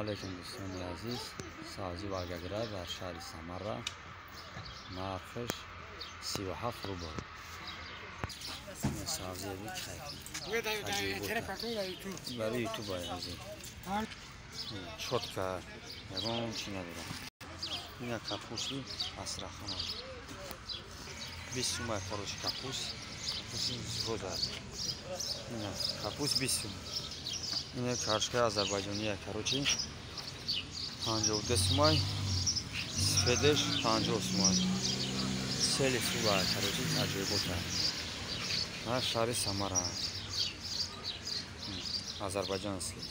Алейкум, дӯстони азиз. Сабзӣ Волгоград дар шаҳри Самара нархаш 37 рубл. Сабзӣ барои ютуб чётко, ягон чи надорам. Ина капусти Астрахана 20 сума. Короче, капуст, капусти зода, ина капуст 20 сум. Ина картошкаи азарбайҷония, короче, 52 сумай, сфедеш 50 сумай. Сели сула, короче, аҷоибота. Шаҳри Самара, азарбайҷанский,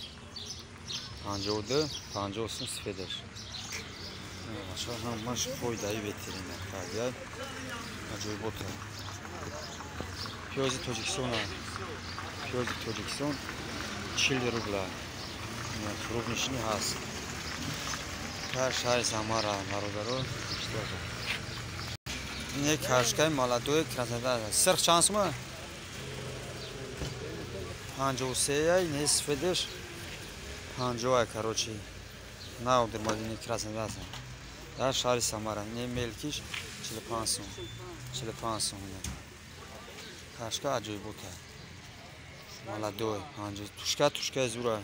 52, 50 сум сфедеш. Ҳамаш фоидаи ветерина кардия, аҷоибота. Пиёзи Тоҷикистона, пиёзи Тоҷикистон 40 рубла, крупный ҳаст. Дар шаҳри Самара, бародаро. Ин картошкаи молодой Краснодар сирх чанд сума? 53-я, ин сфедеш 50-а. Короче, наодирмадини Краснодар дар шаҳри Самара. Ин мелкий ш 45 сум, 45 сум. Картошка аҷоибота, молодой, тушка, тушкаи зура.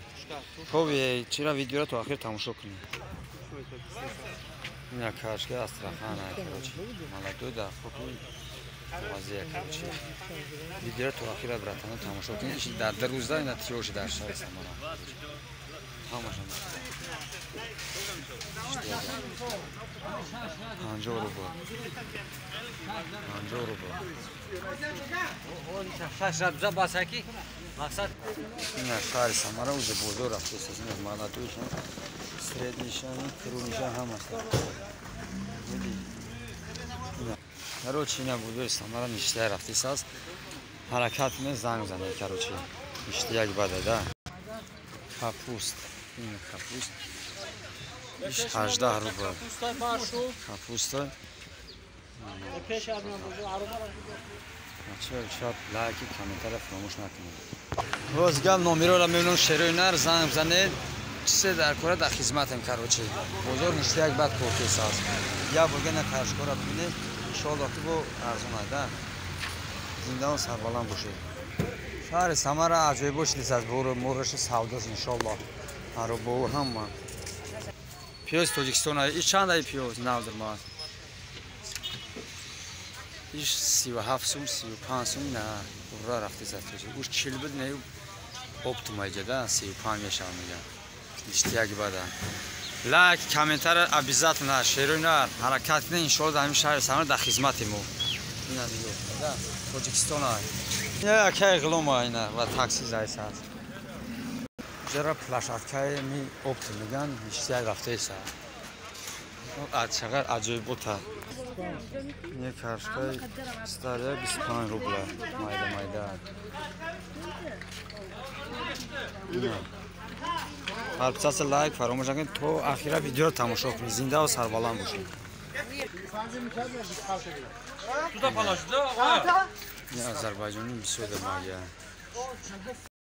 Хоби чира видеора то ахир тамошо кунӣ. Ина картошкаи Астрахана, короче, молодой, дар хоки вазия. Короче, видеора то ахира, братано, тамошо кунӣ. Дар 2 рӯза ина тиёши дар шаҳри Самара ҳамашон 50 рубл, 50 рубл. Ина шаҳри Самара уже бозор рафтест. Молодой шан, средний шан, крупный шан, ҳамаст. Короче, ина бозори Самара ништая рафтест аст. Ҳаракат кунед, занг занед. Короче, ништаяк бада да. Капуст, ин капуст иш 18 рубл капуста. Шаб лайки, комментария фаромӯш накунед. Роз гап, номероро мебинам, шерои нар, занг бизанед. Чизе дар кора, дар хизматем. Короче, бозор ништаяк бад кортес аст. Як бурга на картошкора бибинед, иншоалло, ки бо арзонад да. Зиндаон сарбаланд бошед. Шаҳри Самара аҷоибо шидис аст, мораши савдос, иншоалло, ҳаробову ҳама. Пиёз Тоҷикистон иш чанд? Ай пиёз навдирма иш 37 сум, 35 сум. На ура рафтес аз тоҷик уш 40 буд, не оптом айҷада 35 мешава, мегам. Ништияки бада. Лайк, комментария обязательно. Шерои нар, ҳаракат кунед, иншоалло, дар ҳамин шаҳри Самара дар хизмати мо. Ина нигоҳ, Тоҷикистон акаи ғулома ина ва такси зайсад. Ҷара площадка и ми опт меган, ништияк рафтеса. Чақар аҷоибота. Не картошкаи старая 25 рубла, майда майда. Подписаться, лайк фаромӯш накунед, то ахира видеоро тамошо кунед. Зиндаву сарбаланд бошед. Азарбайҷонӣ бисёр магия.